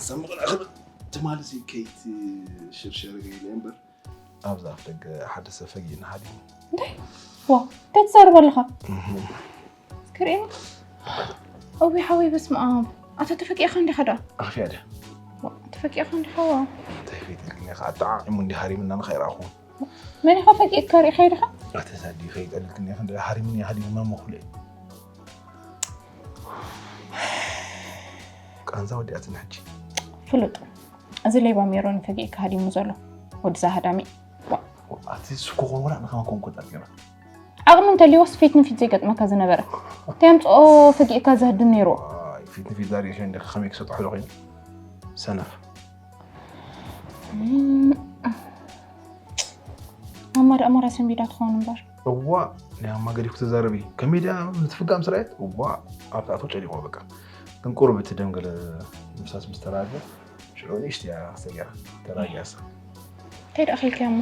እታ ምቕላዕ ክብል ትማሊ ሲ ከይት ሽርሸር ገይለ እምበር ኣብዛ ኣፍ ደገ ሓደ ሰብ ፈጊእና ሃዲሙ። እንታይ? ዋ እንታይ ትዛረብ ኣለኻ? ክርኢ እዊ ሓወይ በስመ ኣብ ኣታ ተፈቂእኻ እንዲኻ ዳ ኣኽፊያ ድያ? ተፈቂእኻ እንዲኻ ዋ እንታይ ፈይትልክኒ ኢኻ ኣጠዓዒሙ እንዲ ሃሪምና ንኸይረኣኹ መን ኢኻ ፈቂእካ ርኢኻ ዲኻ? ኣተ ሳዲ ከይጠልክኒ ኢኻ እንዲ ሃሪምኒ ሃዲምና መኹለ ቃንዛ ወዲኣትና ሕጂ ፍሉጥ እዚ ሌባ ሜሮን ፈጊእካ ሃዲሙ ዘሎ ወድዛ ሃዳሚ ኣቲ ስኮኾን ወላ ንኸማ ኮንኮ ጠርቂባ ዓቕሚ እንተልዮስ ፊት ንፊት ዘይገጥመካ ዝነበረ እንታይ ኣምፅኦ ፈጊእካ ዘህድም ነይሩ ፊት ንፊት ዛሪእካ እንደ ከመይ ክሰጥሖ ዶ ኮይኑ ሰነፍ ማማ ደኣ ሞራ ሰንቢዳ ትኸውን እምበር እዋ ናይ ኣማ ገዲፉ ተዛረቢ ከመይ ድኣ ንትፍጋም ስራየት እዋ ኣብታ ኣቶ ጨሊቆ በቃ ግን ቁሩብ እቲ ደም ገለ ምፍሳስ ምስ ተራገ ሽዑ ንእሽቲ እያ ሰጊራ ተራጊያሳ እንታይ ደኣ ኸልክያ እሞ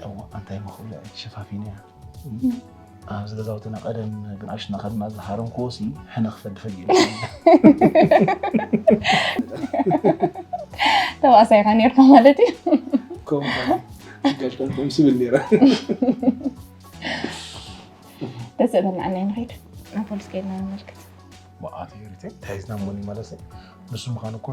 እዋ እንታይ መኽብለ ሸፋፊንያ ኣብዚ ገዛውትና ቀደም ብንኣሽና ከድና ዝሃረምክዎ ሲ ሕነ ክፈዲ ፈጊሉ ተባእሳይኻ ነርካ ማለት እዩ ጋሽካን ከምስብል ነራ ደስ እበልና ኣናይ ንኸይድ ናብ ፖሊስ ከይድና ንመልክት ብኣት ሪቴ ተያይዝና ሞኒ ማለት ንሱ ምዃኑ እኮ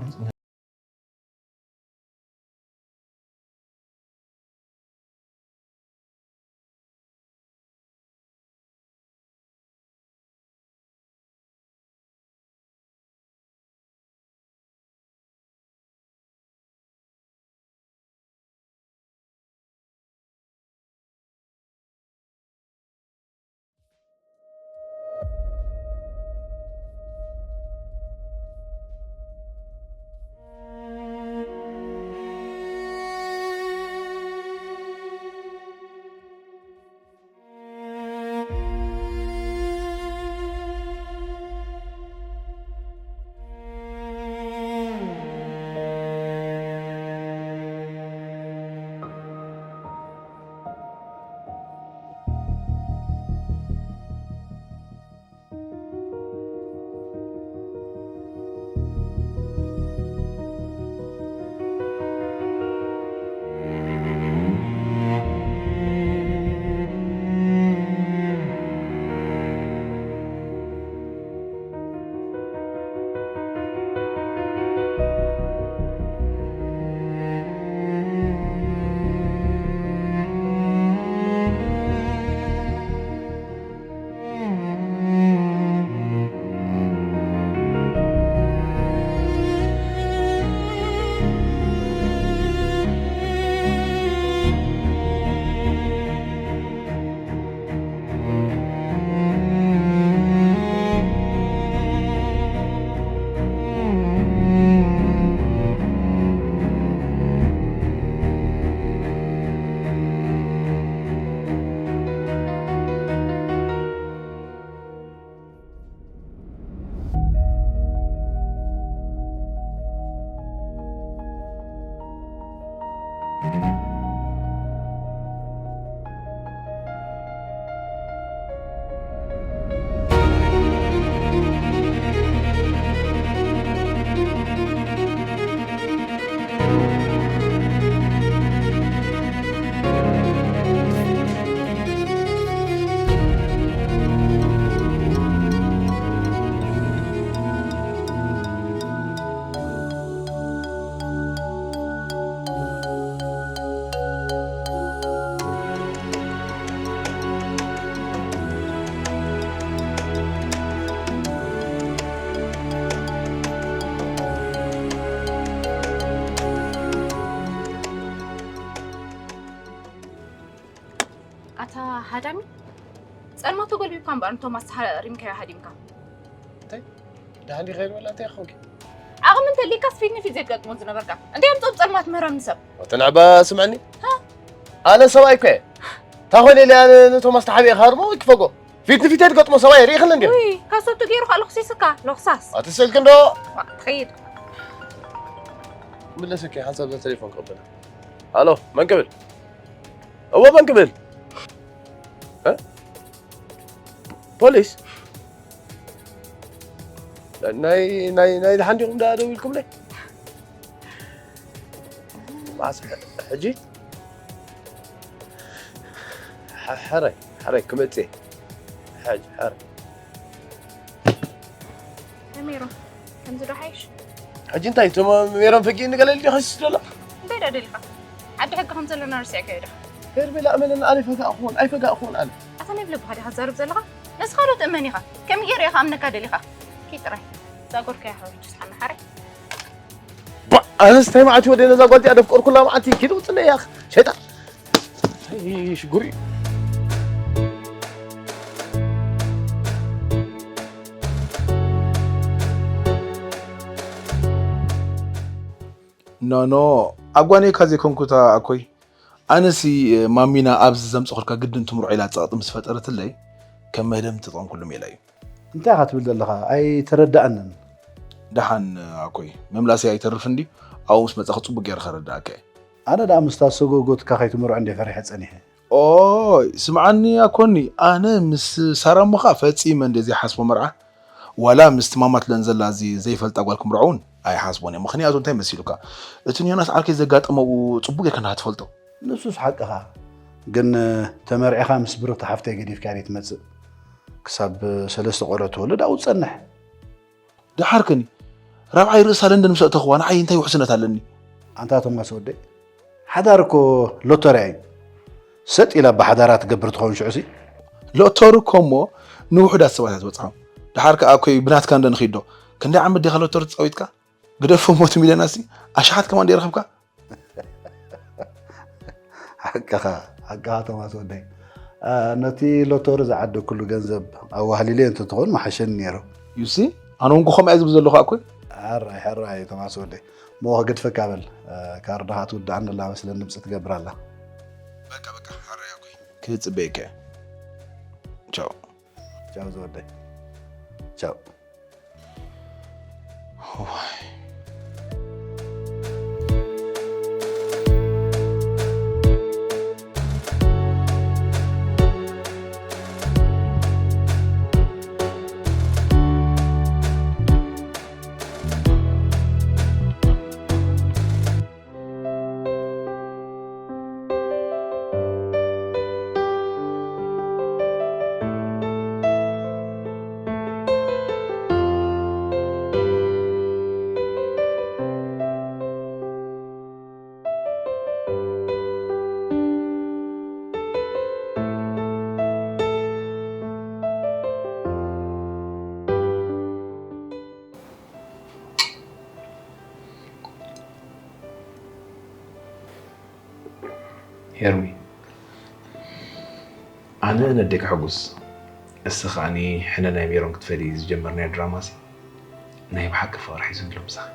ኣታ ሃዳሚ ጸልማቱ ጎልቢብካ እምበኣር ንቶማስ ተሓሪምካዮ ሃዲምካ እንታይ ደሓን ዲኻ ይበላ እንታይ ኾንኪ ዓቕሚ እንተሊካስ ፊት ንፊት ዘይትገጥሞ ዝነበርካ እንታይ ኣምፅኦም ጸልማት ምህረም ንሰብ ኣቲ ንዕባ ስምዕኒ ኣነ ሰብኣይ እኮ እየ እንታይ ኾይነ ኢለ ኣነ ንቶማስ ተሓቢኤ ክሃርሞ ወይ ክፈጎ ፊት ንፊት የትገጥሞ ሰብኣይ ርኢኽኒ እንዲ ውይ ካብ ሰብቱ ገይሩ ከዓ ለኽሲስካ ለኽሳስ ኣቲ ስልኪ እንዶ ትኸይድ ምለሰኪ ሓንሳብ ዛ ቴሌፎን ክቕበላ ኣሎ መን ክብል እዎ መን ክብል ፖሊስ ናይ ናይ ናይ ድሓን ዲኹም ደኣ ደው ኢልኩምለይ መዓስ ሕጂ? ሓ- ሓራይ ሓራይ ክመጽእ። ሓጅ ሓራይ ሜሮን፣ ከምዚ ዶ ሓይሽ? ሕጂ እንታይ እቶም ሜሮን ፈጊእኒ ገለ ኢልካ ከሲስ ዘሎ? እንታይ ዳ ደሊኻ? ዓዲ ሕጊ ከም ዘለና ርሲዕካዮ ዶ? ሄርሜላ እመነኒ፣ ኣነ ኣይፈጋእኹን ኣይፈጋእኹን ኣነ። ኣታ ናይ ብልብኻ ዲኻ ትዛረብ ዘለኻ? ነዚ ካልኦት እመን ኢኻ። ከመይ ገይረ ኢኻ ኣምነካ ደሊኻ? ኪድ ጥራይ። ዛጎርካያ ሓወጅ ስሓና ሓራይ። ባ ኣነስ እንታይ መዓት ወደ ነዛ ጓል እዚኣ ደፍቀርኩላ መዓት ኪድ ውፅለ ያኽ ሸይጣን። ሽጉሪ ኖ ኖ ኣጓኔካ ዘይኮንኩታ ኣኮይ ኣነሲ ማሚና ኣብዚ ዘምፀኹልካ ግድን ትምርዖ ኢላ ፀቕጢ ምስ ፈጠረትለይ ከም መህደም ትጠቐምኩሉ ሜላ እዩ። እንታይ ኢኻ ትብል ዘለኻ ኣይተረዳእንን። ደሓን ኣኮይ መምላሰይ ኣይተርፍ እንዲ ኣብኡ ምስ መፃኹ ፅቡቅ ገይረ ከረዳእካ እየ። ኣነ ደኣ ምስታ ሰጎጎትካ ከይትምርዖ እንደ ፈሪሐ ፀኒሐ። ኦይ ስምዓኒ ኣኮኒ ኣነ ምስ ሳራ እሞ ኸኣ ፈጺመ እንደ ዘይሓስቦ መርዓ ዋላ ምስቲ ማማ ትለን ዘላ እዚ ዘይፈልጣ ጓል ክምርዖ እውን ኣይሓስቦን እየ ምኽንያቱ እንታይ መሲሉካ እቲ ንዮናስ ዓርከይ ዘጋጠመ ኣብኡ ጽቡቕ ጌርካ እንዲኻ ትፈልጦ ንሱስ ሓቅኻ ግን ተመርዒኻ ምስ ብርኽቲ ሓፍተይ ገዲፍካያ ደይትመጽእ ክሳብ ሰለስተ ቆልዑ ትወልድ ኣብኡ ትጸንሕ ደሓር ከኒ ራብዓይ ርእሳ ለንደን ምስ ኣእተኽዋ ንዓይ እንታይ ውሕስነት ኣለኒ? ኣንታ ቶማስ ወደይ ሓዳር እኮ ሎተርያ እዩ። ሰጥ ኢላ ብሓዳራ ትገብር ትኸውን ሽዑሲ። ሎተሪ እኮ እሞ ንውሑዳት ሰባት እያ ትበፅሖም። ደሓር ከኣ እኮይ ብናትካ እንደ ንኺዶ ክንደይ ዓመት ዲኻ ሎተሪ ተፃዊትካ? ግደፎ እሞ እቲ ሚልዮናሲ ኣሽሓት ከማን ደይረኸብካ? ሓቅኻ ሓቅኻ ቶማስ ወደይ ነቲ ሎቶሪ ዝዓደግኩሉ ገንዘብ ኣዋህሊለ እንተትኾን መሓሸኒ ነይሩ። ዩሲ ኣነ እውን ከምኡ እየ ዝብል ዘለኹ ኣኮይ። ሕራይ ሕራይ ቶማስ ወደይ እሞ ክገድፈካ በል ካርድኻ ትውድኣኒ ኣላ መስለኒ ድምፂ ትገብር ኣላ። በቃ በቃ ሕራይ ኣኮይ ክፅበየካ እየ። ቻው። ቻው ዝወደይ ቻው። ሄርሚ ኣነ ነዴካ ሕጉስ እስ ከኣኒ ሕነ ናይ ሜሮን ክትፈሊ ዝጀመርናዮ ድራማሲ ናይ ብሓቂ ፍቕሪ ሒዙ ኣሎ ምሳኺ።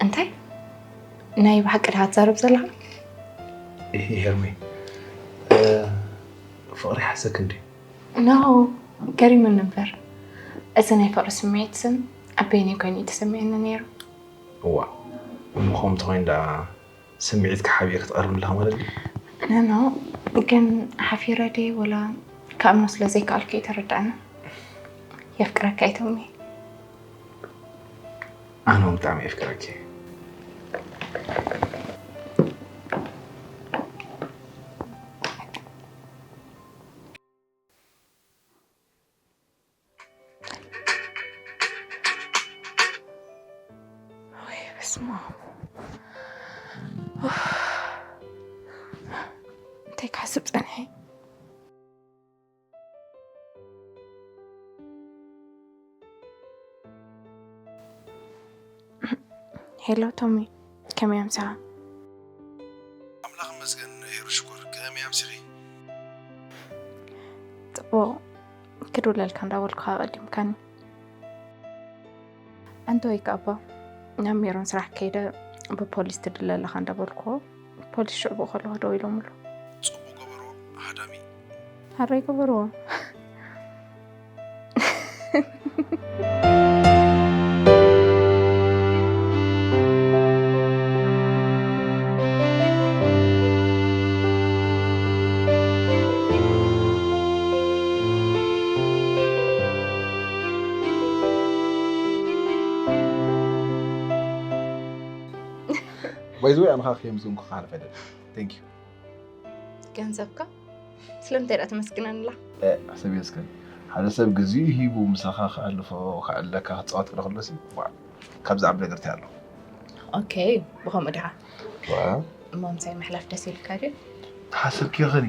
እንታይ ናይ ብሓቂ ድኻ ትዛረብ ዘለኻ? እሂ ሄርሚ እ፣ ፍቕሪ ሓሰክ እንዲ ኖ ገሪሙኒ እምበር እዚ ናይ ፍቕሪ ስምዒት ስም ኣብ በይነይ ኮይኑ እዩ ተሰሚዑኒ ነይሩ። እዋ እሞ ከምኡ ተኾይኑ ደኣ ስምዒትኪ ሓቢእኪ ትቐርቢ ኣለኺ ማለት ድዩ? ኖኖ ግን ሓፊረ ድየ ወላ ክኣምኖ ስለ ዘይከኣልኩ እዩ ተረድኣኒ። የፍቅረካ እየ ቶሚ። ኣነ እውን ብጣዕሚ የፍቅረኪ። ወይ በስመ ኣብ። እንታይ ክሓስብ ጸኒሐ? ሄሎ ቶሚ፣ ከመይ ኣምሳኻ? ኣምላኽ ይመስገን ሄሩ ሽኮር፣ ከመይ ኣምሲኺ? ጽቡቕ፣ ክድውለልካ እንዳበልኩኻ ኣቐዲምካኒ። ኣንተ ወይ ከኣባ ናብ ሜሮን ስራሕ ከይደ ብፖሊስ ትድለ ኣለኻ እንዳበልኩዎ ፖሊስ ሽዑ ብኡ ከለኹ ደው ኢሎምሉ። ጽቡቕ ገበርዎ ሃዳሚ። ሃረይ ገበርዎ። ባይዘወይ ኣንኻ ከየምዝንኩ ክሓልፍ ኣይደል። Thank you። ገንዘብካ ስለምንታይ ደኣ ተመስግነንላ? ሕሰብ የስከን ሓደ ሰብ ግዜኡ ሂቡ ምሳኻ ክኣልፎ ክዕለካ ክፃወት ክረኽሎ ሲ ካብዚ ዓቢ ነገር እንታይ ኣሎ? ኦኬ፣ ብኸምኡ ዲኻ? እሞ ምሳይ ምሕላፍ ደስ ኢልካ ድዩ? ተሓሰብኪ ኸኒ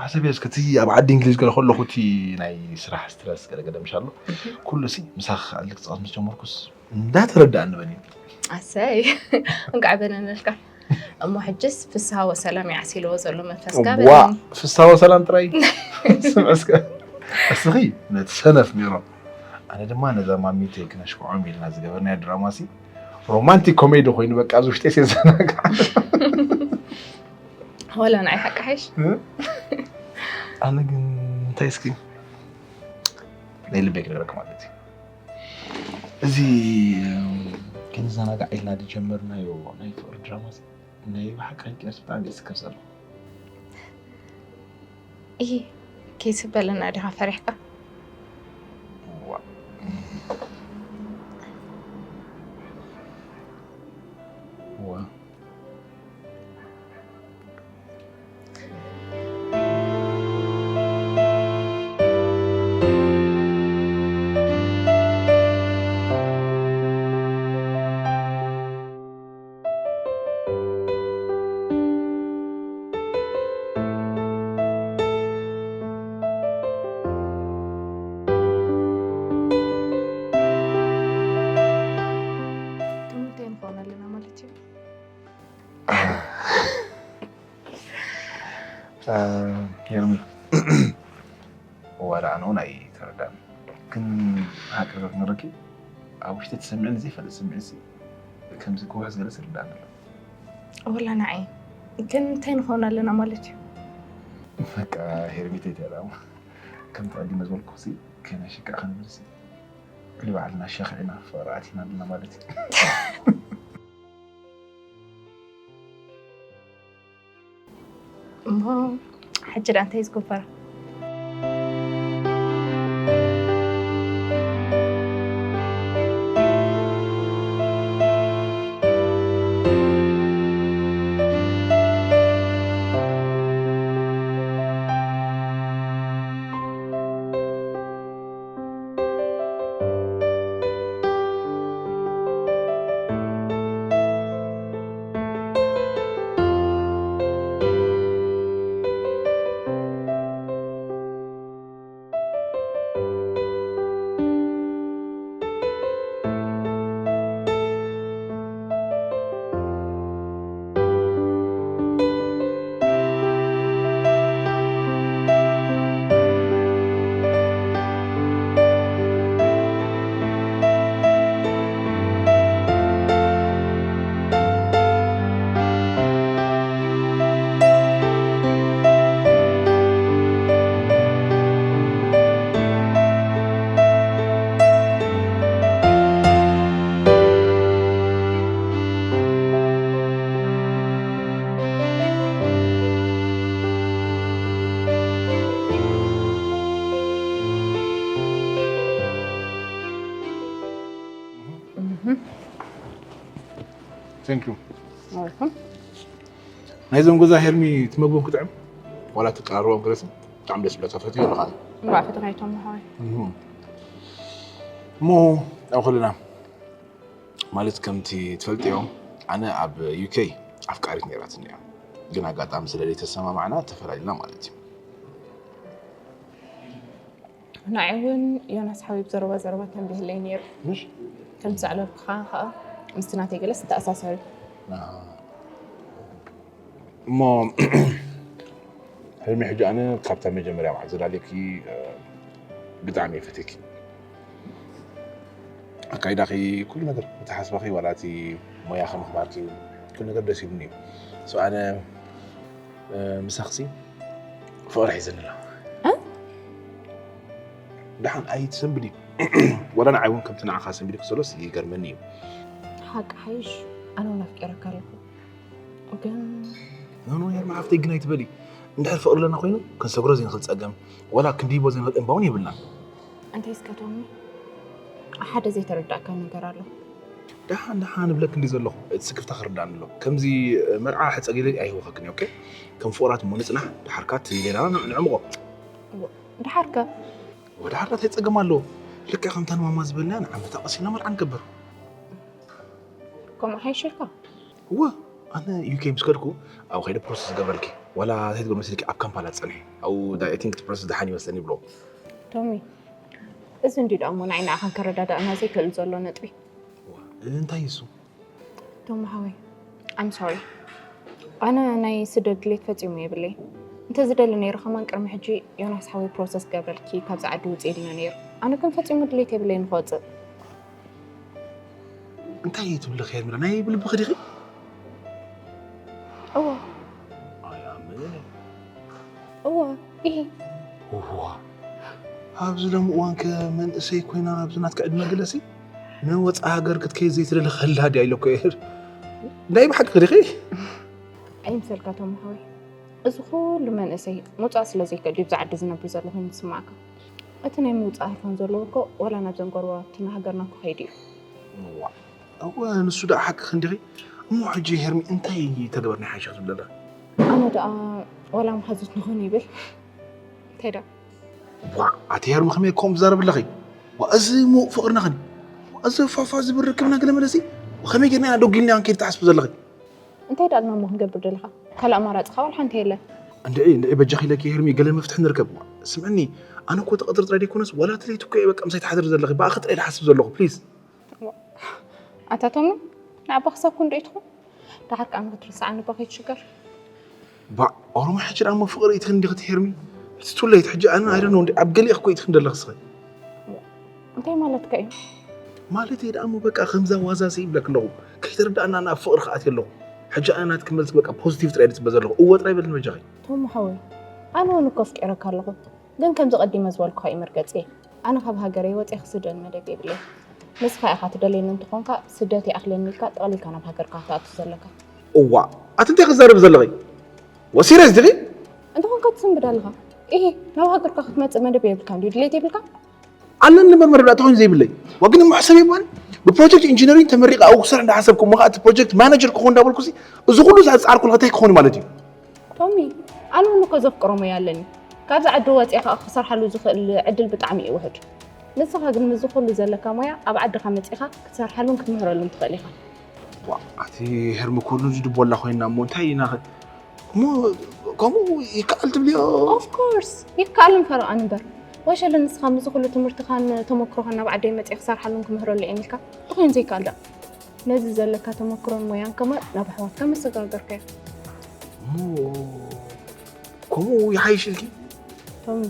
ሓሰብ የስከ እቲ ኣብ ዓዲ እንግሊዝ ገለ ከለኹ እቲ ናይ ስራሕ ስትረስ ገለገለ ምሽ ኣሎ ኩሉ ሲ ምሳኻ ክኣልክ ፃወት ምስ ጀመርኩስ እንዳተረዳእኒ በኒ። ኣሰይ፣ እንኳዕ በነነልካ። እሞ ሕጅስ ፍስሃ ወሰላም ይዓሲልዎ ዘሎ መንፈስካ ዋ በለኒ። ፍስሃ ወሰላም ጥራይ ስምዕስከ እስኺ ነቲ ሰነፍ ሜሮን ኣነ ድማ ነዛ ማሚተይ ክነሽክዖም ኢልና ዝገበርናዮ ድራማ ሲ ሮማንቲክ ኮሜዲ ኮይኑ በቃ እዚ ውሽጢ የዘናግዓ። ወላ ንዓይ ሓቂ ሓይሽ። ኣነ ግን እንታይ እስኪ ናይ ልበይ ክነግረካ ማለት እዩ እዚ ክንዘናጋዕ ኢልና ዝጀመርናዮ ናይ ፍቅሪ ድራማ እዚ ናይ ብሓቂ ከንቅያስ ብጣዕሚ ይስከፍ ዘሎ። እይ፣ ኬስ በለና ዲኻ ፈሪሕካ? ሄርሚ ዋላ ኣነ እውን ኣይተረዳን ግን ሓቂ ክነግረኪ ኣብ ውሽጢ ትሰምዕኒ ዘይፈልጥ ስምዒት ከምዚ ክውሕዝ ገለ ስርዳን ኣሎ ወላ ንዓይ ግን እንታይ ንኸውን ኣለና ማለት እዩ? በቃ ሄርሚተይ ተላማ ከምቲ ቀዲመ ዝበልኩ ሲ ከነሽቅዕ ክንብል ሲ ንባዕልና ሸኽዒና ፍቕሪ ኣቲና ኣለና ማለት እዩ። እሞ ሕጂ ዳ እንታይ ዝግበር? ናይዞም ገዛ ሄርሚ ትመግቦም ክጥዕም ዋላ ትቀራርቦም ገለሲ ብጣዕሚ ደስ ብለካ ፈትዮ ኣለካ እምበኣር ፈተናይቶም ምሓወይ እሞ ኣብ ከለና ማለት ከምቲ ትፈልጥዮ ኣነ ኣብ ዩኬ ኣፍቃሪት ነይራትኒ እያ ግን ኣጋጣሚ ስለ ዘይተሰማማዕና ተፈላሊና ማለት እዩ ንዓይ እውን ዮናስ ሓወይ ብዘረባ ዘረባ ተንቢህለይ ነይሩ ምሽ ከም ዘዕለልኩኻ ከዓ ምስቲ ናተይ ገለስ ዝተኣሳሰር እዩ እሞ ሕልሚ ሕጂ ኣነ ካብታ መጀመርያ መዓት ዝላለኪ ብጣዕሚ እየ ፈትየኪ ኣካይዳኺ ኩሉ ነገር እቲ ሓስባኺ ዋላ እቲ ሞያኺ ምኽባርኪ ኩሉ ነገር ደስ ይብልኒ እዩ ኣነ ምሳኽሲ ፍቕሪ ሒዘኒ ኣሎ ደሓን ኣይትሰንብዲ ወላ ንዓይ እውን ከምቲ ንዓኻ ሰንቢዲ ክሰሎስ ይገርመኒ እዩ ሓቂ ሓይሽ ኣነ እውን ኣፍቂረካ ኣለኹ ግን ኖኖ ሄርማ ሓፍተይ ግን ኣይትበሊ እንድሕር ፍቕሪ ኣለና ኮይኑ ክንሰግሮ ዘይንኽእል ፀገም ዋላ ክንድይቦ ዘይንኽእል እምባ እውን የብልናን እንታይ እስከ ቶሚ ሓደ ዘይተረዳእካ ነገር ኣሎ ደሓን ደሓን እብለክ እንዲ ዘለኹ፣ እቲ ስክፍታ ክርዳእኒ ኣሎ። ከምዚ መርዓ ሕጸ ገለ ኣይህወኸክን እየ፣ ኦኬ? ከም ፍቑራት እሞ ንጽናሕ፣ ደሓርካ እቲ ሌላና ንዕምቖ። ደሓርከ ወደ ሓራት ኣይጸገም ኣለዎ። ልክዕ ከምታ ንማማ ዝበልናያ ንዓመታ ቀሲልና መርዓ ንገብር። ከምኡ ሓይሽልካ እወ፣ ኣነ ዩኬ ምስ ከድኩ ኣብኡ ከይደ ፕሮሰስ ዝገብረልኪ። ዋላ እንታይ ትገብር መሲልኪ ኣብ ካምፓላ ትጸንሒ። ኣብኡ ዳ- I think እቲ ፕሮሰስ ደሓን ይመስለኒ ይብሎ። ቶሚ፣ እዚ እንዲ ደኣ እሞ ንዓይ ንዓኻን ከረዳዳእና ዘይክእል ዘሎ ነጥቢ። እንታይ እሱ? ቶም ሓወይ፣ I'm sorry። ኣነ ናይ ስደት ድሌት ፈጺሙ የብለይ። እንተ ዝደሊ ነይሩ ከማን ቅድሚ ሕጂ ዮናስ ሓወይ ፕሮሰስ ገብረልኪ ካብዚ ዓዲ ውጽእ ኢልና ነይሩ። ኣነ ግን ፈጺሙ ድሌት የብለይን ክወጽእ። እንታይ ትብሊ ኸይር ሚላ ናይ ብልብኺ ዲኺ? እዋ ኣይ ኣምን። እዋ ይሄ እዋ፣ ኣብዚ ሎም እዋን ከ መንእሰይ ኮይና ኣብዚ ናትካ ዕድመ ገለሲ ንወፃኢ ሃገር ክትከይድ ዘይትደሊ ከላ ድያ ኢለኮ እየ። ናይ ብሓቂ ዲኺ? ኣይምሰልካ ቶም ሓወይ፣ እዚ ኩሉ መንእሰይ ምውፃእ ስለ ዘይክእል ድዩ ብዛ ዓዲ ዝነብር ዘሎ ኮይኑ ዝስማዕካ? እቲ ናይ ምውፃእ ህልኾን ዘለዎ እኮ ዋላ ናብዘን ጎረባብትና ሃገርና ክኸይድ እዩ። እዋ፣ እወ ንሱ ደኣ ሓቂ ክንዲኺ። እሞ ሕጂ ሄርሚ እንታይ ተገበርና ሓይሻ ትብለላ? ኣነ ደኣ ዋላ መሓዙት ንኾን ይብል እንታይ ደኣ ዋ ኣቲ ሄርሚ ከመይ ከም ትዛረብ ኣለኺ? ዋ እዚ ሙቕ ፍቕርና ኸኒ? ዋ እዚ ፋፋ ዝብል ርክብና ገለ መለሲ? ከመይ ጌርና ኢና ደጒልና ክንከይድ ትሓስቢ ዘለኺ? እንታይ ደኣ ልማሞ ክንገብር ደለኻ? ካልእ ኣማራፅኻ ዋላ ሓንቲ የለን። እንድዒ እንድዒ በጃኺ ኢለኪ ሄርሚ ገለ መፍትሒ ንርከብ። ዋ ስምዕኒ ኣነ እኮ ተቐጥሪ ጥራይ ደይኮነስ ዋላ እቲ ለይቲ እኮ እየ በቃ ምሳይ ትሓድሪ ዘለኺ ብኣኺ ጥራይ ድሓስብ ዘለኹ ፕሊዝ። ኣታ ቶሚ ንዓባ ክሳብ ክንዶ ኢትኹም? ደሓር ከኣ ንክትርስዓኒ እባ ከይትሽገር። ባዕ ኦሮሞ ሕጂ ደኣ እሞ ፍቕሪ ኢትኽን ዲኺ ትሄርሚ? እቲ ቱለይት ሕጂ ኣነ ኣይደኖ እንዲ ኣብ ገሊእኽ እኮ ኢትኽን ደለኽ ስኸ። እንታይ ማለትካ እዩ? ማለተይ ደኣ እሞ በቃ ከምዛ ዋዛ ሲ ይብለክ ኣለኹ። ከይተረዳእና ናብ ፍቕሪ ክኣት ኣለኹ። ሕጂ ኣነ ናትክ መልስ በቃ ፖዚቲቭ ጥራይ ድጽበ ዘለኹ። እወ ጥራይ በልኒ በጃኺ። ቶም ሓወይ ኣነ እውን እኮ ኣፍቂረካ ኣለኹ። ግን ከምዚ ቀዲመ ዝበልኩኻ እዩ መርገጺ። ኣነ ካብ ሃገረይ ወጺኤ ክስደድ መደብ የብለይ። ንስኻ ኢኻ ትደልየኒ እንተኾንካ ስደት ይኣኽለኒ ኢልካ ጠቕሊልካ ናብ ሃገርካ ክትኣቱ ዘለካ። እዋ ኣቲ እንታይ ክዛረብ ዘለኺ? ወሲረስ ዲኺ? እንተኾንካ ትስንብድ ኣለኻ። ኢሂ ናብ ሃገርካ ክትመጽእ መደብ የብልካን ድዩ ድሌት የብልካ? ኣለኒ እምበር መረዳእታ ኮይኑ ዘይብለይ። ዋ ግን እሞ ሕሰብ ይባል ብፕሮጀክት ኢንጂነሪንግ ተመሪቐ ኣብኡ ክሰርሕ እንዳሓሰብኩ እሞ ከዓ እቲ ፕሮጀክት ማናጀር ክኾን እንዳበልኩ እዚ ኩሉ ዝኣፃዓርኩ እንታይ ክኾን ማለት እዩ? ቶሚ ኣነ እውን እኮ ዘፍቅሮ ሞያ ኣለኒ። ካብዚ ዓዲ ወፂአ ከዓ ክሰርሓሉ ዝኽእል ዕድል ብጣዕሚ እዩ ውሑድ። ንስኻ ግን ምስዚ ኩሉ ዘለካ ሞያ ኣብ ዓድኻ መፂኻ ክትሰርሓሉን ክትምህረሉን ትኽእል ኢኻ። ዋ ኣቲ ሄርሚ ኩሉ እዚ ድቦላ ኮይና እሞ እንታይ ኢና ኸ እሞ ከምኡ ይከኣል ትብልዮ? Of course ይከኣል እምፈረቓን እምበር። ወሸለ ንስኻ ምስዚ ኩሉ ትምህርትኻን ተመክሮኻን ናብ ዓደይ መፂአ ክሰርሓሉን ክምህረሉ እየ ኢልካ ተኾይኑ ዘይከኣል ዶ? ነዚ ዘለካ ተመክሮን ሞያን ከማን ናብ ኣሕዋትካ መሰጋገርካዮ። እሞ ከምኡ ይሓይሽ ኢልኪ? ቶሚ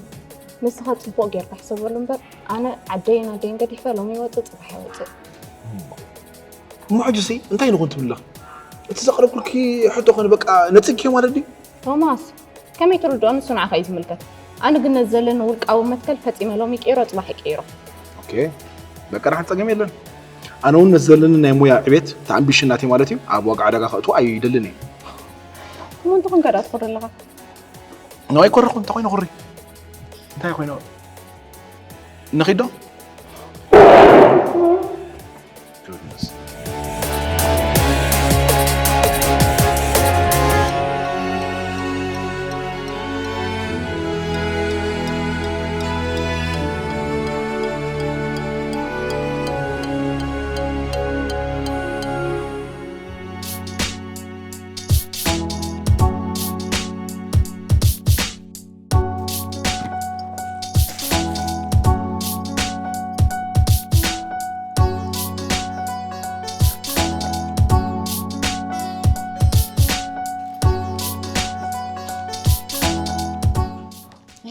ንስኻ ፅቡቕ ጌርካ ሕሰበሉ እምበር ኣነ ዓደይን ኣደይን ገዲፈ ሎሚ ይወፅእ ፅባሕ ይወፅእ። እሞ ሕጂሲ እንታይ ንኹን ትብላ? እቲ ዘቕረብኩልኪ ሕቶ ኾነ በቃ ነፂግኪ ማለት ድዩ? ቶማስ ከመይ ትርድኦ ንሱ ንዓኻ እዩ ዝምልከት። ኣነ ግን ነዚ ዘለኒ ውልቃዊ መትከል ፈፂመ ሎሚ ቀይሮ ፅባሕ ይቀይሮ። ኦኬ በቃ ንሓንቲ ፀገም የለን። ኣነ እውን ነዚ ዘለኒ ናይ ሞያ ዕቤት እቲ ኣምቢሽን ናተይ ማለት እዩ ኣብ ዋጋ ዕዳጋ ከእትዎ ኣይደልን እየ። እሞ እንተኾንካ ደኣ ትኾዶ ኣለኻ። ንዋይ ኮረኹ እንታይ ኮይኑ ኩሪ እንታይ ኮይኑ ንኺዶ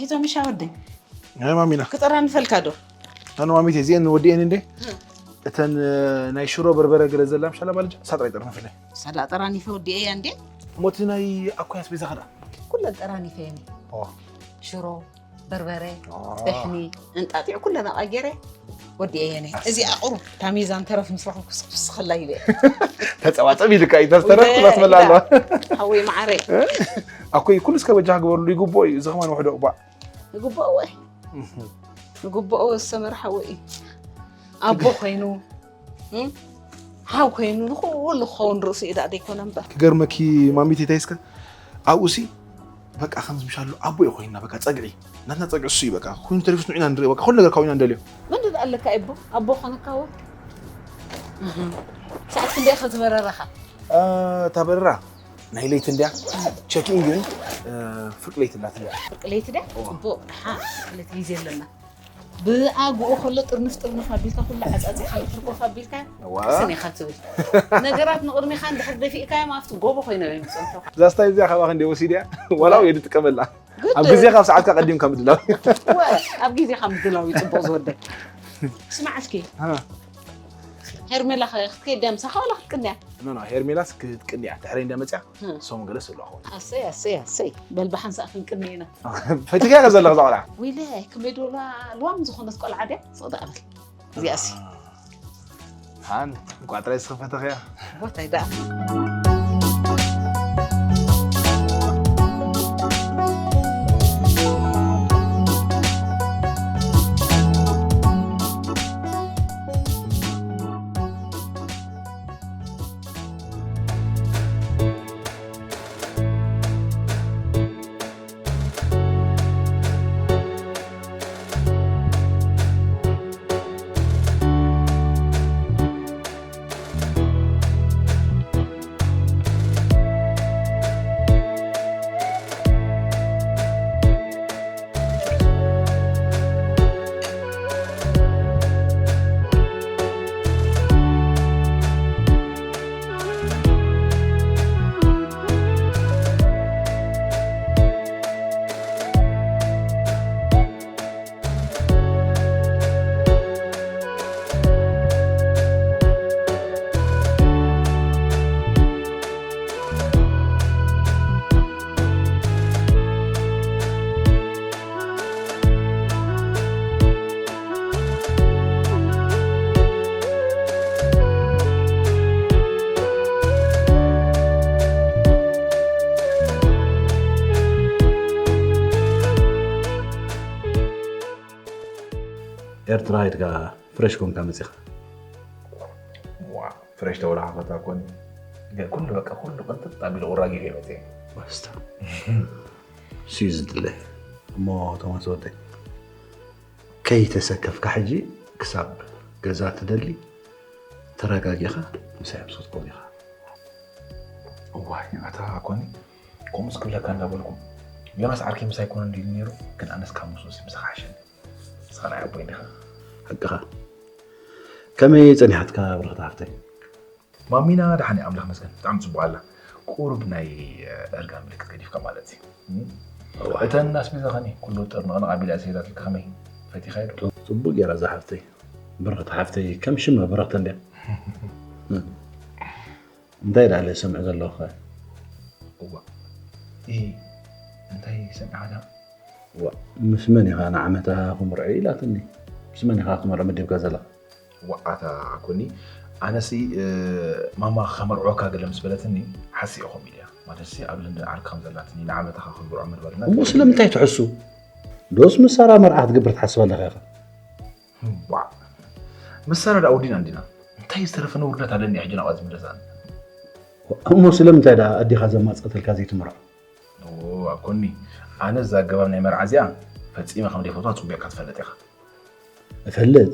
ሂዞ ምሻ ወደይ ናይ ማሚና ክጠራ ንፈልካ ዶ? ኣነ ማሚት እዚአን ወዲአን እንዴ እተን ናይ ሽሮ በርበረ ገለ ዘላ ምሻላ ባልጃ ሳጥራ ይጠርነፍለይ ሳላ ጠራኒፈ ወዲአያ እንዴ እሞቲ ናይ ኣኮያስ ቤዛ ኸዳ ኩለን ጠራኒፈ የኒ ሽሮ በርበረ ደሕኒ እንጣጢዕ ኩለን ኣቃጌረ ወዲአየ ነ እዚ ኣቁሩ ታሚዛን ተረፍ ምስ ረኸብኩ ስክፍስ ከላ ይበ ተጸባጸብ ኢልካ እዩ ተስተረፍ ትመስመላ ኣለዋ ሓወይ መዓረይ ኣኮይ ኩሉ እስከ በጃ ግበርሉ ይግብኦ እዩ እዚ ከማን ውሕዶ እባ ይግብኦ ወይ ንግብኦ ዝተመርሓ ወይ ኣቦ ኮይኑ ሃው ኮይኑ ንኹሉ ክኸውን ርእሱ እዩ ደኣ ዘይኮነ እምበር። ክገርመኪ ማሚት ይታይ እስከ ኣብኡ ሲ በቃ ከምዚ ምሻሉ ኣቦ እዩ ኮይንና በቃ ጸግዒ ናትና ጸግዒ እሱ እዩ በቃ ኮይኑ ተሪፉ ንዒና ንርኢ በቃ ኩሉ ነገር ካብኡ ኢና ንደልዮ። መን ደኣ ኣለካ ኣቦ ኣቦ ኮነካ ወ ሰዓት ክንደይ ኢኻ ዝበረረኻ? እታ በረራ ናይ ለይቲ እንድያ ቸኪን ግን ፍርቂ ለይቲ እንዳትልያ ፍርቂ ለይቲ ድያ? ጽቡቕ ደሓ ፍርቂ ለይቲ ግዜ ኣለና። ብኣግኡ ከሎ ጥርንፍ ጥርንፍ ኣቢልካ ኩሉ ዓጻጺኻ ሕርኮፍ ኣቢልካ እዋ። ስኒ ኢኻ ትብል። ነገራት ንቕድሚኻ እንድሕር ደፊእካዮም ኣብቲ ጎቦ ኮይኖም እዮም ዝጸንሑኻ። እዛ ስታይል እዚኣ ካባኻ እንደ ወሲድያ ዋላ ወይ ድጥቀመላ። ኣብ ግዜ ካብ ሰዓትካ ቀዲምካ ምድላው። እወ፣ ኣብ ግዜኻ ምድላው እዩ ጽቡቕ ዝወደይ። ስማዕ እስኪ። ሃ። ሄርሜላ ከ ክትከይድ ድያ ምሳኻ ዋላ ክትቅንያ? ኖ ኖ ሄርሜላስ ክትቅንያ ትሕረይ እንዳ መጽያ። ሃ። ሶም ገለስ ኣለዋ ኾን። ኣሰይ ኣሰይ ኣሰይ በል ብሓንሳእ ክንቅኒ ኢና። ፈቲካ ገ ዘለኽ ዛቆላ። ወይለ ክመይ ዶላ ልዋም ዝኾነት ቆልዓ ድያ? ጽቕዳ ኣበል። እዚኣሲ። ሃን እንቋ ጥራይ ዝኸፈተኽያ። ቦታይ ደኣ። ኤርትራ ኢድካ ፍሬሽ ኮንካ መጺኻ። ዋ ፍሬሽ ተወላኻኸታ ኮን ኩሉ በቃ ኩሉ ቅንጥጥ ኣቢሉ ቁራጊ ከይመጽእ። ባስታ ስዩ ዝድለ እሞ ቶማስ ወደይ ከይተሰከፍካ ሕጂ ክሳብ ገዛ ትደሊ ተረጋጊኻ ምሳይ ኣብ ሶት ኮን ኢኻ። እዋይ ኣታ ኮኒ ከምኡስ ክብለካ እንዳበልኩ ዮናስ ዓርከይ ምሳይ ኮነ እንዲሉ ነይሩ ግን ኣነስ ካብ ምስኡስ ምሳኻ ሓሸኒ። ንስኻ ናይ ኣቦይ እንዲኻ። ሓቅኻ። ከመይ ጸኒሓትካ ብርኽቲ ሓፍተይ? ማሚና ደሓን እያ ኣምላኽ መስገን ብጣዕሚ ጽቡቕ ኣላ። ቁሩብ ናይ እርጋን ምልክት ገዲፍካ ማለት እዩ። እዋ። እተን ኣስቤዛ ኸኒ ኩሉ ጥርንቕንቕ ኣቢላ እያ ሰይዳትልካ ከመይ ፈቲኻዮ ዶ? ጽቡቕ ገይራ እዛ ሓፍተይ። ብርኽቲ ሓፍተይ ከም ሽማ ብርኽቲ እንድያ። እንታይ ደኣ ሰምዕ ዘለኹ? እዋ እ እንታይ ሰሚዕኻ ደኣ? ዋ ምስ መን ኢኻ ንዓመታ ክምርዖ ኢላትኒ። ምስ መን ኢኻ ክመርዖ መዲብካ ዘለኻ? ዋኣታ ኮኒ ኣነሲ ማማ ከመርዕወካ ገለ ምስ በለትኒ ሓሲእ ኮም ኢልያ ማለትሲ ኣብ ለንደን ዓርኪ ከም ዘላትኒ ንዓመታ ከክብርዖ መድበልና እሞ ስለምንታይ ትሕሱ? ዶስ ምስ ሳራ መርዓ ክትገብር ትሓስብ ኣለኻ ኢኻ? ዋ ምስ ሳራ ደኣ ወዲና እንዲና እንታይ ዝተረፈ ነውርነት ኣለኒ ሕጂ ናብኣ ዝምለስ ኣነ እሞ ስለምንታይ ደኣ ኣዴኻ ዘማፀተልካ ዘይትምርዖ? ኣኮኒ ኣነ እዛ ኣገባብ ናይ መርዓ እዚኣ ፈፂመ ከም ደይፈትዋ ፅቡቕካ ትፈልጥ ኢኻ። እፈልጥ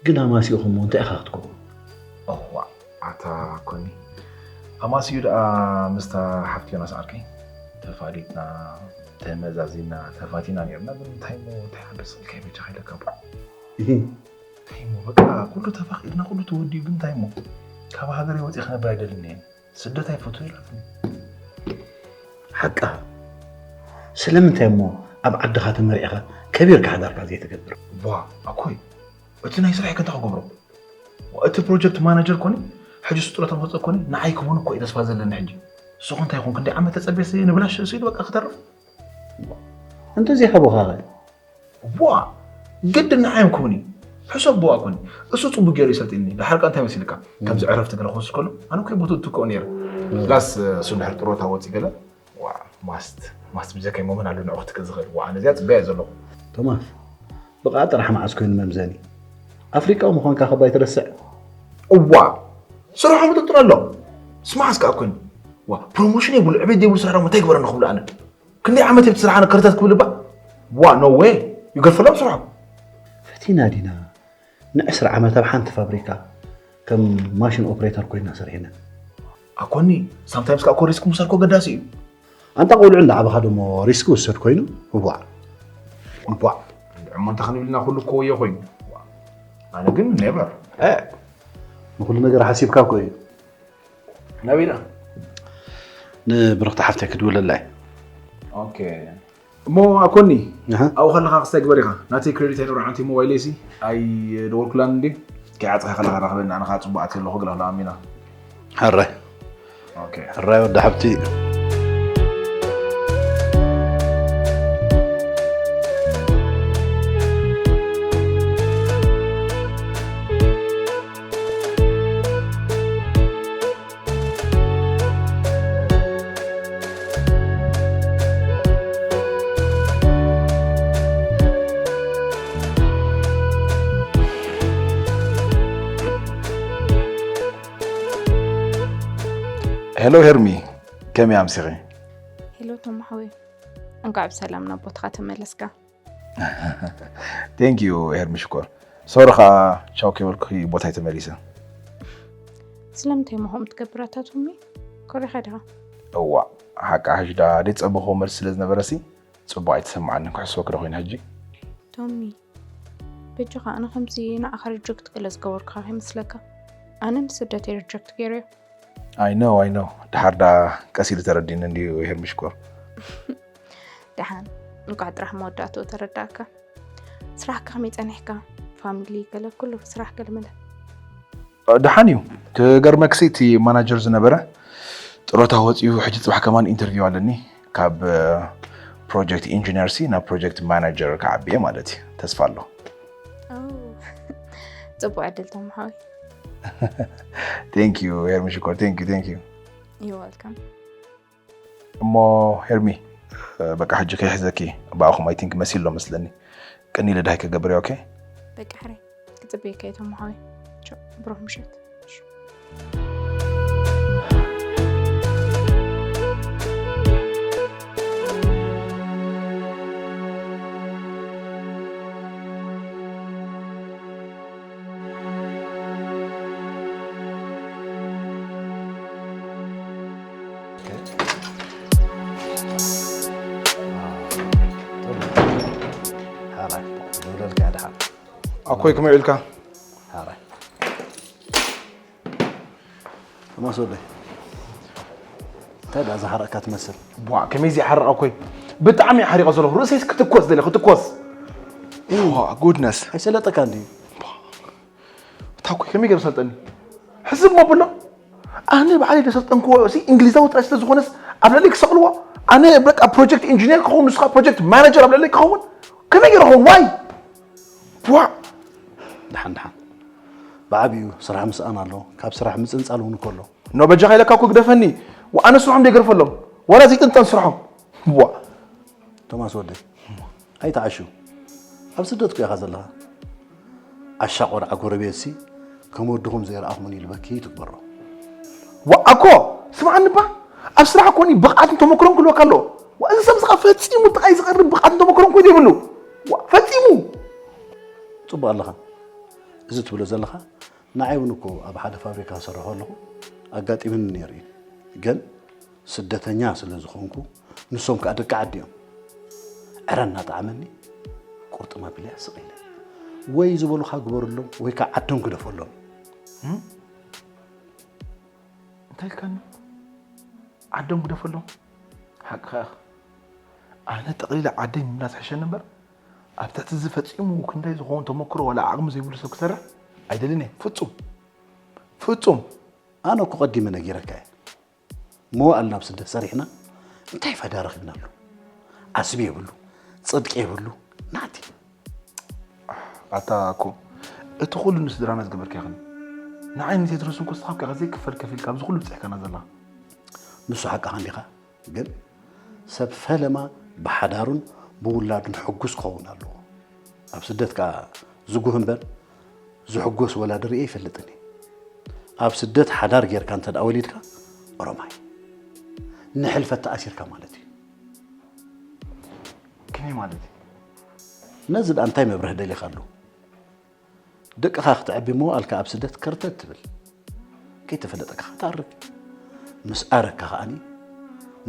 ግን ኣማሲእኹሞ እንታይ ኢኻ ክትከውን? እዋ ኣታ ኮኒ ኣማሲኡ ደኣ ምስታ ሓፍቲ ዮናስ ዓርከይ ተፋሊጥና ተመዛዚና ተፋቲና ነርና ግን እንታይ ሞ እንታይ ሓበስ ኢልካ በጃኻ ኢለካ እባ እንታይ ሞ በቃ ኩሉ ተፋቒርና ኩሉ ተወዲኡ ግን እንታይ ሞ ካብ ሃገረይ ወፂእ ክነብር ኣይደልን እየ ስደት ኣይፈቱ ኢላትኒ። ሓቃ ስለምንታይ እሞ ኣብ ዓድኻ ተመሪዕኻ ከቢርካ ሓዳርካ ዘይትገብር? ቧ ኣኮይ እቲ ናይ ስራሕ ክንታ ክገብሮ እቲ ፕሮጀክት ማናጀር ኮኒ ሕጂ ስጡረታ መፀ ኮኒ ንዓይ ክቡን እኮ እዩ ተስፋ ዘለኒ ሕጂ እሱ እንታይ ይኹን ክንደይ ዓመት ተፀቤ ንብላሽ ስኢሉ በቃ ክተርፍ እንተዘይ ሃቦኻ ኸ ዋ ግድ ንዓዮም ክውን እዩ ሕሰብ ብዋ ኮኒ እሱ ፅቡቅ ገይሩ ይሰልጥኒ ድሓር ቃ እንታይ መሲልካ ከምዚ ዕረፍቲ ገለ ክወስድ ከሎ ኣነ ኮይ ቦቱ ትከው ነይረ ላስ እሱ ድሕር ጥሮታ ወፂ ገለ ዋ ማስት ማስት ብዘከይ ሞመን ኣሎ ንዑ ክትክ ዝኽእል ዋ ኣነ እዚኣ ፅበያ ዘለኹ ቶማስ ብቃ ጥራሕ መዓስ ኮይኑ መምዘኒ ኣፍሪቃዊ ምዃንካ ከባ ይትረስዕ እዋ ስርሖም ይጥርጥር ኣሎ። ስማዕ እስከ ኣኮኒ። ዋ፣ ፕሮሞሽን የብሉ፣ ዕቤት የብሉ፣ ስራሕ ደሞ እንታይ ይግበረና ክብሉ ኣነ። ክንደይ ዓመት የብቲ ስራሕ ኣነ ከርተት ክብል እባ? ዋ፣ no way። ይገድፈሎም ስርሖ። ፈቲና ዲና ንዕስራ ዓመት ኣብ ሓንቲ ፋብሪካ ከም ማሽን ኦፕሬተር ኮይና ሰሪሕና። ኣኮኒ፣ ሳምታይምስ ከኣ እኮ ሪስክ ምውሳድ እኮ ኣገዳሲ እዩ። ኣንታ ቆልዑ እንዳዓበኻ ደሞ ሪስክ ውሰድ ኮይኑ፣ እቧዕ። እቧዕ። እሞ እንታይ ክንብል ኢና፣ ኩሉ እኮ ወዮ ኮይኑ። ኣነ ግን ኔቨር። እ፣ ንኹሉ ነገር ሓሲብካ እኮ እዩ። ናበይ ደኣ? ንብርኽቲ ሓፍተይ ክድውለላ እየ። ኦኬ። እሞ ኣኮኒ፣ ኣሃ። ኣብኡ ከለኻ ክስታይ ግበር ኢኻ። ናተይ ክሬዲት ኣይነበረን፣ ሓንቲ ሞባይለይሲ ኣይደወልኩላን እንድዩ። ከይዓጸኻ ከለኻ ራኸበኒ፣ ኣነ ኸኣ ጽቡቕ ኣትየ ኣለኹ፣ ግላ ኣሚና። ሕራይ። ኦኬ። ሕራይ ወዲ ሓብቲ። ሄሎ ሄርሚ፣ ከመይ ኣምሲኺ? ሄሎ ቶማ ሓወይ፣ እንኳዕ ብሰላም ናብ ቦታኻ ተመለስካ። ቴንክ ዩ ሄርሚ ሽኮር። ሶሪ ኸኣ ቻው ከይበልኩኺ ቦታይ ተመሊሰ። ስለምንታይ እሞ ከምኡ ትገብር ኣታ ቶሚ? ኮሪኻ ዲኻ? እዋእ፣ ሓቃ ሕጂ ደኣ ዘይጸበኹዎ መልሲ ስለ ዝነበረሲ ጽቡቕ ኣይተሰምዓንን። ክሕስወኪ ዶ ኮይነ ሕጂ? ቶሚ፣ በጃኻ ኣነ ከምዚ ንዓኻ ሪጀክት ገለ ዝገበርኩኻ ከይመስለካ። ኣነ ንስደተይ ሪጀክት ገይረዮ። ኣይ ኖው፣ ኣይ ኖው። ደሓር ደኣ ቀስ ኢሉ ተረዲእኒ እንድዩ ሄርሚ ሽኮር። ደሓን፣ እንቋዕ ጥራሕ መወዳእትኡ ተረዳእካ። ስራሕካ ከመይ ጸኒሕካ? ፋሚሊ ገለ ኩሉ ስራሕ ገለመለ። ደሓን እዩ። ክገርመክሲ እቲ ማናጀር ዝነበረ ጥሮታ ወጺኡ፣ ሕጂ ጽባሕ ከማን ኢንተርቪው ኣለኒ። ካብ ፕሮጀክት ኢንጂነር ሲ ናብ ፕሮጀክት ማናጀር ክዓቢ እየ ማለት እዩ። ተስፋ ኣሎ። ኦ፣ ጽቡቕ ዕድል ቶማ ሓወይ። ቴንክ ዩ ሄርሚ ሽኮር፣ ቴንክ ዩ፣ ቴንክ ዩ። You're welcome። እሞ ሄርሚ፣ በቃ ሕጂ ከይሕዘኪ፣ ብኣኹም ኣይ ቲንክ መሲሎ መስለኒ። ቅኒ ልዳይ ክገብር እየ፣ ኦኬ? በቃ ሕራይ፣ ክጽበየካ እየ ቶማ ሓወይ። ቻው፣ ብሩኽ ምሸት። ሓራይ፣ ደውለልካ ድሓን። ኣኮይ፣ ከመይ ውዒልካ? ሓራይ። ቶማስ ወደይ፣ እንታይ ደኣ ዝሓረቕካ ትመስል? ቧ፣ ከመይ ዘይሓርቕ ኣኮይ? ብጣዕሚ እየ ሓሪቐ ዘለኹ። ርእሰይስ ክትኮስ ደልየ፣ ክትኮስ። ዋ፣ ጉድነስ። ኣይሰለጠካን ድዩ? እታ እኮ ከመይ ገይሩ ሰልጠኒ? ሕዝብ መብሎ። ኣነ ባዕለይ ዘሰልጠንክዎ፣ እዚ እንግሊዛዊ ጥራይ ስለ ዝኾነስ ኣብ ልዕለይ ክሰቕልዎ። ኣነ በቃ ፕሮጀክት ኢንጂነር ክኸውን፣ ንስኻ ፕሮጀክት ማናጀር ኣብ ልዕለይ ክኸውን። ከመይ ገይሩ ክኸውን? ዋይ? ቧዕ። ደሓን፣ ደሓን። ብዓቢኡ ስራሕ ምስኣን ኣሎ። ካብ ስራሕ ምጽንጻል እውን እኮ ኣሎ። ኖ፣ በጃኻ ኢለካ እኮ ግደፈኒ። ወኣነ ስርሖም ደይገርፈሎም። ዋላ ዘይጥንጠን ስርሖም። ቧዕ። ቶማስ ወደይ፣ ኣይትዓሹ። ኣብ ስደት እኮ ኢኻ ዘለኻ። ዓሻ ቆልዓ ጎረቤትሲ ከም ወድኹም ዘይረኣኹምን ኢሉ በኪ ትግበሮ። ዋእ ኣኮ፣ ስምዓኒ እባ። ኣብ ስራሕ እኮ እኒ ብቕዓትን ተመክሮን ክህልወካ ኣለዎ። ዋእ፣ እዚ ሰብ እዚ ኸኣ ፈጺሙ ጥቓይ ዝቐርብ ብቕዓትን ተመክሮን እኮ ዘይብሉ። ዋእ፣ ፈጺሙ። ጽቡቕ ኣለኻ። እዚ ትብሎ ዘለኻ ንዓይ እውን እኮ ኣብ ሓደ ፋብሪካ ዝሰርሖ ኣለኹ ኣጋጢሙኒ ነይሩ እዩ። ግን ስደተኛ ስለ ዝኾንኩ፣ ንሶም ከኣ ደቂ ዓዲ እዮም። ዕረ እናጠዓመኒ፣ ቁርጥም ኣቢለያ ስቕ ኢለ። ወይ ዝበሉኻ ግበረሎም፣ ወይ ከኣ ዓዶም ግደፈሎም። እም? እንታይ ኢልካኒ? ዓዶም ግደፈሎም? ሓቅኻ ኢኻ። ኣነ ጠቕሊለ ዓደይ ምምላስ ሕሸኒ እምበር፣ ኣብ ትሕቲ እዚ ፈጺሙ ክንደይ ዝኸውን ተመክሮ ዋላ ዓቕሚ ዘይብሉ ሰብ ክሰርሕ ኣይደልን እየ። ፍጹም። ፍጹም። ኣነ እኮ ቀዲመ ነጊረካ እየ። መዋእል ናብ ስደት ሰሪሕና እንታይ ፋይዳ ረኺብናሉ? ዓስቢ የብሉ፣ ጽድቂ የብሉ፣ ናቲ። ኣታ እኮ እቲ ኩሉ ንስድራና ዝገበርካ ኢኽን። ንዓይ ንቴድሮስ እንኮ ስኻብ ከ ዘይክፈል ከፊል ካብዚ ኩሉ ብጽሕካና ዘላ። ንሱ ሓቅኻ እንዲኻ፣ ግን ሰብ ፈለማ ብሓዳሩን ብውላዱን ሕጉስ ክኸውን ኣለዎ። ኣብ ስደት ከኣ ዝጉህ እምበር ዝሕጎስ ወላዲ ርእየ ኣይፈልጥን እየ። ኣብ ስደት ሓዳር ጌርካ እንተ ደኣ ወሊድካ ኦሮማይ ንሕልፈት ተኣሲርካ ማለት እዩ። ከመይ ማለት እዩ? ነዚ ደኣ እንታይ መብርህ ደሊኻሉ? ደቅኻ ክትዕቢ እሞ ኣልካ ኣብ ስደት ከርተት ትብል። ከይተፈለጠካ ክትኣርግ። ምስ ኣረግካ ከኣኒ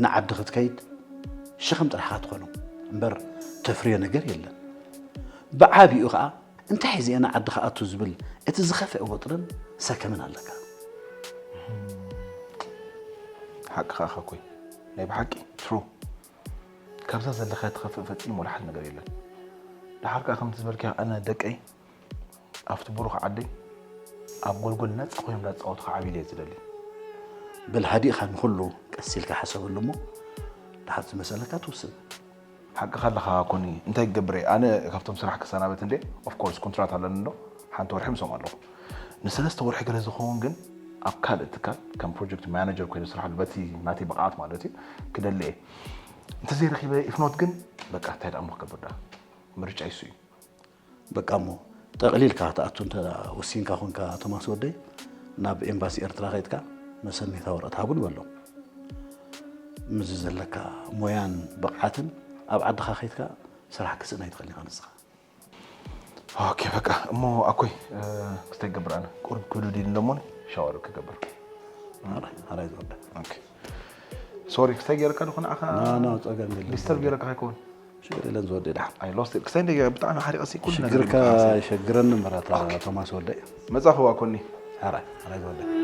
ንዓዲ ክትከይድ ሸኸም ጥራሕኻ ትኾኖም እምበር ተፍርዮ ነገር የለን። ብዓቢኡ ከኣ እንታይ ሒዘ እየ ንዓዲ ክኣቱ ዝብል እቲ ዝኸፍአ ወጥርን ሰከምን ኣለካ። ሓቅኻ ኣኻ ኮይ ናይ ብሓቂ ትሩ ካብዛ ዘለካ ትኸፍእ ፈጺሙ ወላ ሓደ ነገር የለን። ድሓር ከኣ ከምቲ ዝበልካዮ ኣነ ደቀይ ኣብቲ ብሩኽ ዓደይ ኣብ ጎልጎል ነጻ ኮይኖም እንዳጻወቱ ክዓብዩ እየ ዝደሊ። በል ሃዲእኻ ንኹሉ ቀስ ኢልካ ሓሰበሉ እሞ ድሓር ዝመሰለካ ትውስን። ሓቅኻ ኣለኻ ኮኒ እንታይ ክገብር እየ ኣነ ካብቶም ስራሕ ክሰናበት እንደ of course ኮንትራት ኣለኒ እንዶ ሓንቲ ወርሒ ምስኦም ኣለኹ ንሰለስተ ወርሒ ገለ ዝኸውን ግን ኣብ ካልእ ትካል ከም ፕሮጀክት ማናጀር ኮይኑ ዝስርሓሉ በቲ ናተይ ብቕዓት ማለት እዩ ክደሊ እየ እንተዘይረኺበ if not ግን በቃ እንታይ ደኣ እሞ ክገብር ደኣ ምርጫ ይሱ እዩ በቃ እሞ ጠቕሊልካ ክትኣቱ እንተ ወሲንካ ኮንካ ቶማስ ወደይ ናብ ኤምባሲ ኤርትራ ከይድካ መሰነይታ ወረቐት ሃቡኒ በሎም። ምስዚ ዘለካ ሞያን ብቕዓትን ኣብ ዓድኻ ከይድካ ስራሕ ክስእን ኣይትኽእልን ኢኻ ንስኻ። ኦኬ በቃ እሞ ኣኮይ ክስታይ ገብር ኣነ ቁሩብ ክብድድ ኢሉ እሞ ሻወር ክገብር ኣራይ ዝወደ ሶሪ ክስታይ ገይረካ ዶ ንዓኻ ና ጸገም የለን። ዲስተርብ ገይረካ ከይከውን ሽግር የለን ዝወደ ድሓን ኣይ ሎስት ክሳይ እንደ ብጣዕሚ ሓሪቐ ሲ ኩሉ ነገር ሽግርካ ይሸግረኒ ምራታ ቶማስ ወደይ መጻኹ ኣኮኒ ሓራይ ሓራይ ዝወደ